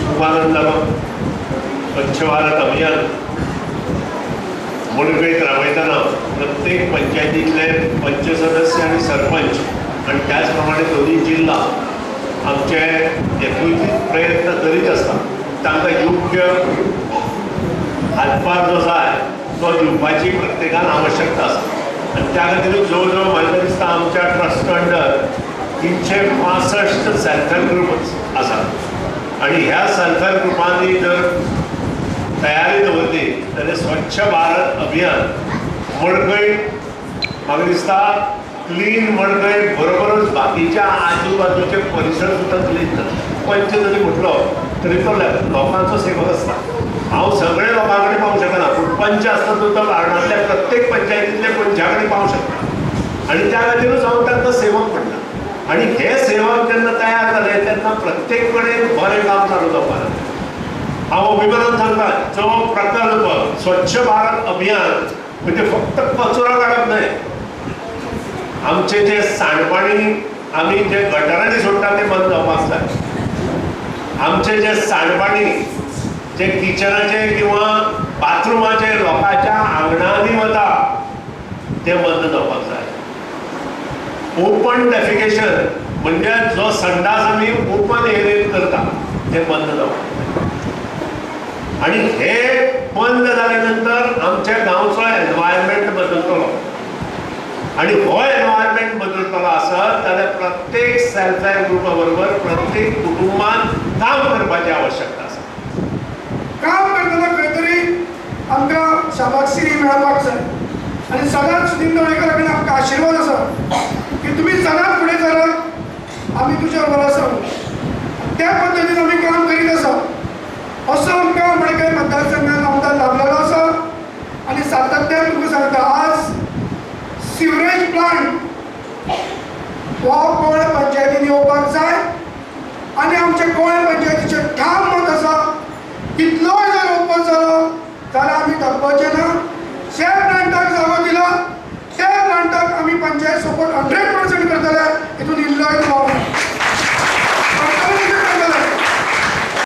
खूब आनंद जालो. स्वच्छ भारत अभियान मडकयत राबयतना प्रत्येक पंचायतींतले पंच सदस्य आनी सरपंच आनी त्याच प्रमाणे दोनूय जिल्हा आमचे एकवटीत प्रयत्न करीत आसता. तांकां योग्य हातभार जो जाय तो दिवपाची प्रत्येकान आवश्यकता आसा आनी त्या खातीरूच जवळ जवळ म्हाका दिसता आमच्या trust under 365 self help group आसात आनी ह्या सेल्फ हेल्प ग्रुपांनी जर तयारी दवरली जाल्यार स्वच्छ भारत अभियान मडकय म्हाका दिसता क्लीन मडकय बरोबरच बाकीच्या आजूबाजूचे परिसर सुद्दां क्लीन जाता. पंच जरी म्हटलो तरी तो लोकांचो सेवक आसता. हांव सगळे लोकां कडेन पावूंक शकना, पूण पंच आसता तो तो वार्डांतल्या प्रत्येक पंचायतींतल्या पंचा कडेन पावूंक शकता आनी त्या खातीरूच हांव तांकां सेवक म्हणटा. आनी हे सेवक जेन्ना तयार जाले तेन्ना प्रत्येक कडेन बरें काम चालू जावपाक लागलें. हांव अभिमानान सांगता जो प्रकल्प स्वच्छ भारत अभियान म्हणजे फक्त कचरो काडप न्हय, आमचे जे सांडपाणी आमी जे गटारांनी सोडटा ते बंद जावपाक जाय. आमचे जे सांडपाणी जे किचनाचे किंवा बाथरुमाचे लोकांच्या आंगणांनी वता ते बंद जावपाक जाय. ओपन डेफिकेशन म्हणजे जो संडास आमी ओपन एरियेंत करता ते बंद जावपाक जाय. आनी हे बंद जाले नंतर आमच्या गांवचो एनवायरमेंट बदलतलो आनी हो एनवायरमेंट बदलतलो आसत जाल्यार प्रत्येक सेल्फ हेल्प ग्रुपा बरोबर प्रत्येक कुटुंबान काम करपाची आवश्यकता आसा. काम करतना खंय तरी आमकां शाबासकी मेळपाक जाय आनी सदांच सुदिन ढवळीकर कडेन आमकां आशिर्वाद आसा की तुमी सदांच फुडें सरात, आमी तुज्या बरोबर आसा. त्या पद्दतीन आमी काम करीत आसा. असो आमकां मडकय मतदारसंघात आमदार लाभलेलो आसा आनी सातत्यान तुमकां सांगता, आज सिवरेज प्लांट हो कोळे पंचायतीन येवपाक जाय आनी आमच्या कोळे पंचायतीचें ठाम मत आसा कितलोय जर ओपन जालो जाल्यार आमी धपपाचें ना. ज्या प्लांटाक जागो दिला त्या प्लांटाक आमी पंचायत सपोर्ट 100% करतले, हितून इल्लोय दुबाव ना.